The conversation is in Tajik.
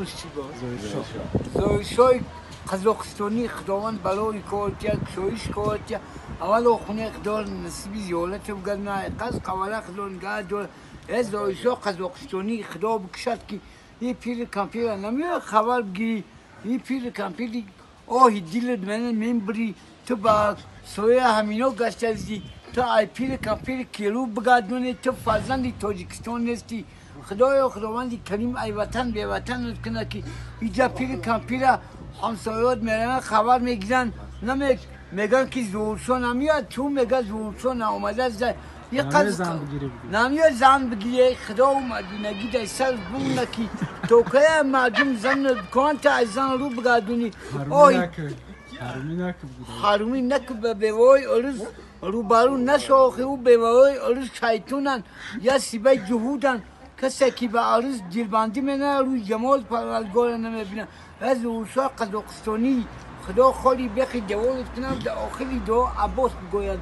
Чӣ буд? Зоҳиршоҳи Қазоқистонӣ, Худованд балои кортия, кушоиш кортия. Аввало хонаи Худо насиби зиёрат бигардона, қаз қавала Худо нигаҳ дора. Э Зоҳиршоҳ Қазоқистонӣ, Худо бикушад, ки и пири кампира намеояд хабар бигирӣ. И пири кампири оҳи дилат мана мебурӣ. Ту ба соя ҳамино гаштазӣ. Ту ай пири кампири келу бигардонӣ, ту фарзанди Тоҷикистон нестӣ. Худоё, Худованди Карим ай ватан беватанат кунад, ки иҷа пири кампира ҳамсоёт мераванд, хабар мегиранд, мегӯянд, ки Зуҳуршо намеояд. Чун мега Зуҳуршо наомадааст, намеояд зан бигирӣ. Худо мадинагӣ дар сар бумна, ки то кая мардум зан кон, та аз зан рӯ бигардонӣ. Ҳарумӣ накун, ба беваҳои урус рӯбарӯ нашохи. Ӯ беваҳои урус шайтонанд, я сибаи ҷуҳуданд. Касе ки ба арӯс дилбандӣ менамояд, рӯи ҷамол Парвардигора намебинад. Аз Зуҳуршоҳ Қазоқистонӣ, Худо холи бехи деволат кунам, дар охири дуо Аббос бигӯяд.